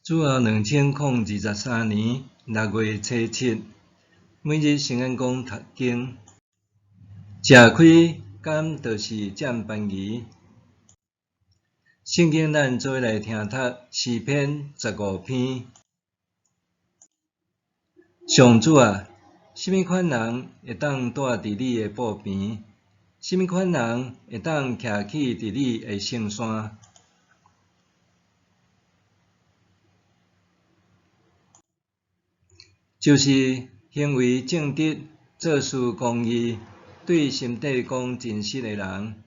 主後2023年6月初7，每日聖言講讀經，食虧敢就是佔便宜？聖經咱做伙來聽讀詩篇15篇。上主啊，啥物款人會當蹛佇你的寶邊？啥物款人會當徛起佇你的聖山？就是行為正直、做事公義、對心底講真實的人。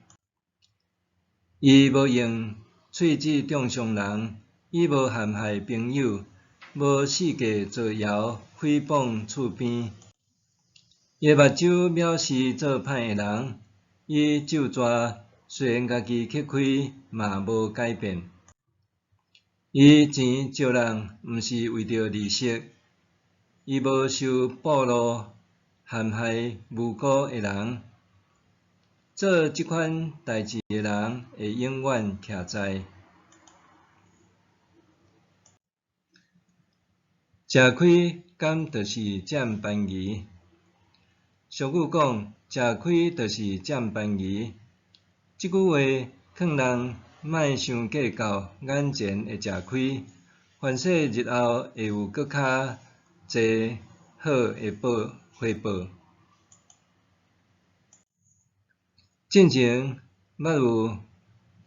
伊無用喙舌中傷人，伊無陷害朋友，無四界造謠誹謗厝邊。伊的目睭藐視做歹的人，伊咒詛雖然家己吃虧，嘛無改變。伊錢借人，毋是為著利息。伊無受賄賂，陷害無辜的人。做這款代誌的人，會永遠徛在。食虧敢就是佔便宜？俗語講，食虧就是佔便宜。這句話勸人莫傷計較眼前的食虧，凡勢日後會有閣較濟好的報回報。進前捌有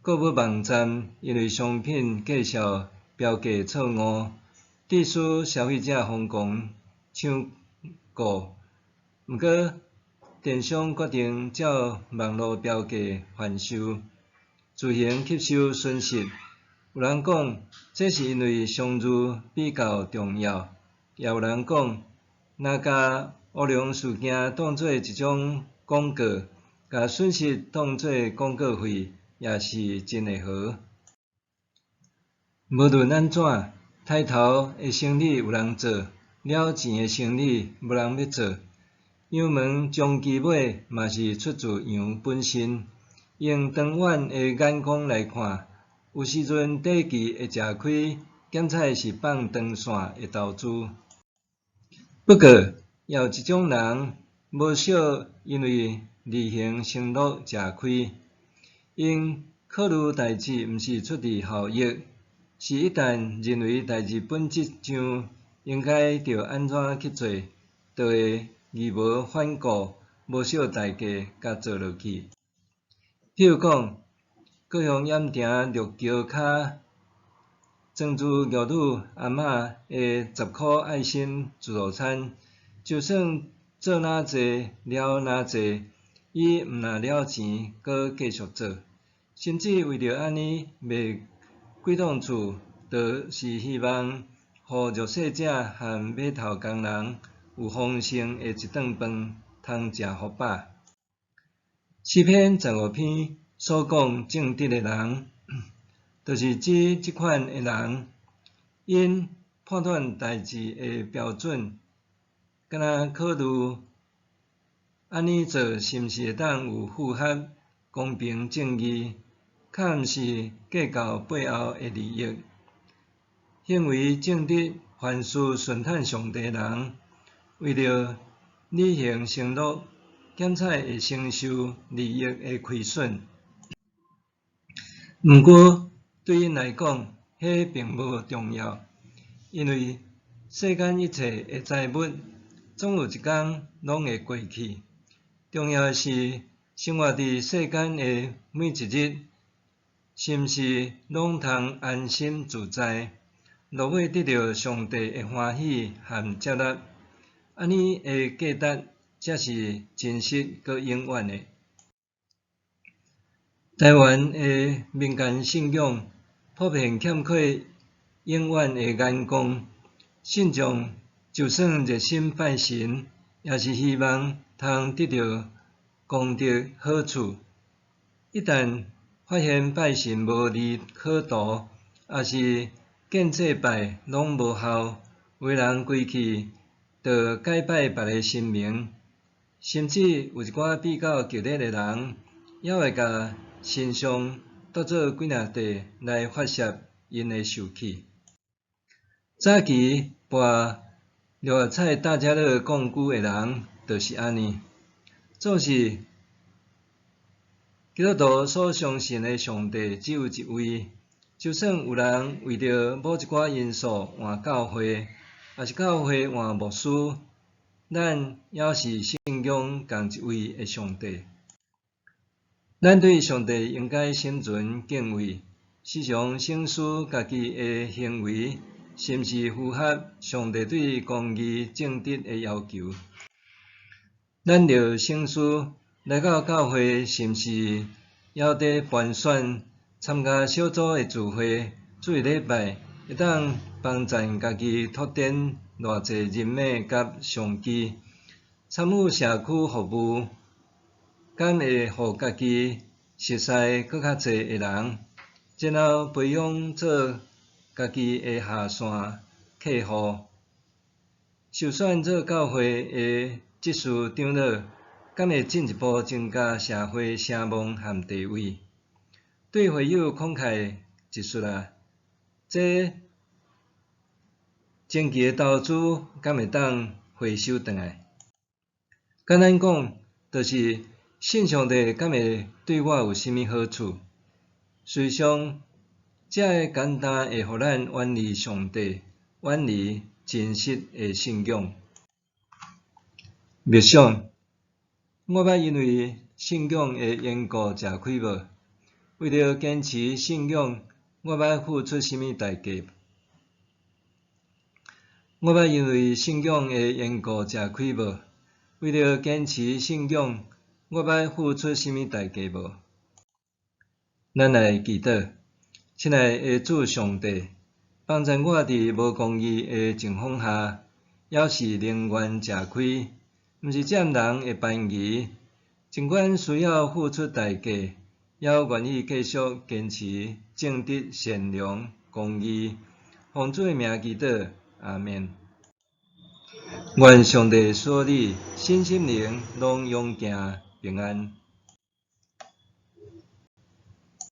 購物網站因為商品介紹標記錯誤，致使消費者瘋狂搶購。毋過，電商決定照網路標價販售，自行吸收損失。有人講，這是因為商譽比較重要；也有人講，若共烏龍事件當做一種廣告，共損失當做廣告費，也是真會好。無論按怎，刣頭的生理有人做，了錢的生理無人欲做。羊毛終其尾嘛是出自羊本身。用長遠的眼光來看，有時陣短期的食虧，減彩是放長線的投資。不過，也有一種人，無少因為履行承諾食虧。𪜶考慮代誌毋是出佇效益，是一旦認為代誌本質上應該著按怎去做，就會義無反顧、無惜代價共做落去。譬如講，高雄鹽埕陸橋跤莊住玉女阿嬤的10箍愛心自助餐，就算做哪濟了哪濟，伊毋若了錢，閣繼續做，甚至為著按呢賣幾棟厝，就是希望予弱勢者和碼頭工人有豐盛的一頓飯，通食予飽。詩篇15篇所講正直的人，就是指這款的人，𪜶判斷代誌的標準，敢若考慮按呢做是毋是會當有符合公平正義，較毋是計較背後的利益。行為正直、凡事順趁上帝的人，為著履行承諾，減彩會承受利益的虧損。毋過對𪜶來講，彼並無重要，因為世間一切的財物，總有一工攏會過去。重要的是，生活佇世間的每一日，是毋是攏通安心自在，落尾得著上帝的歡喜和接納，按呢的價值才是真實閣永遠的。台灣的民間信仰普遍欠缺永遠的眼光，信眾就算熱心拜神，也是希望通得著功德好處。一旦發現拜神無利可圖，抑是見祭拜攏無效，有的人規氣就改拜別个神明，甚至有一寡比較激烈的人，猶會共神像剁做幾若塊來發洩𪜶的受氣。早期跋六合彩大家樂摃龜的人，就是按呢。總是基督徒所相信的上帝只有一位，就算有人為著某一寡因素換教會，抑是教會換牧師，咱猶是信仰仝一位的上帝。咱對上帝應該心存敬畏，時常省思家己的行為是毋是符合上帝對公義正直的要求。咱著省思來到教會是毋是猶佇盤選參加小組的聚會，主日禮拜會當幫贊家己拓展偌濟人脈佮商機，參與社區服務，敢會予家己熟似閣較濟的人，然後培養做家己的下線客戶，受選做教會的執事長老，敢會進一步增加社會聲望和地位？對會友慷慨一說啊，這前期的投資敢會當回收轉來？簡單講，就是信上帝敢會對我有啥物好處？事實上，這个簡單會予咱遠離上帝，遠離真實的信仰。默想，我捌因為信仰的緣故食虧無？為著堅持信仰，我捌付出啥物代價？我捌因為信仰的緣故食虧無？為著堅持信仰，我捌付出啥物代價無？咱來祈禱，親愛的主上帝，幫助我佇無公義的情況下，猶是寧願食虧，毋是佔人的便宜，儘管需要付出代價，猶願意繼續堅持正直、善良、公義。奉主的名祈禱，阿們。願上帝賜你身心靈攏勇健平安。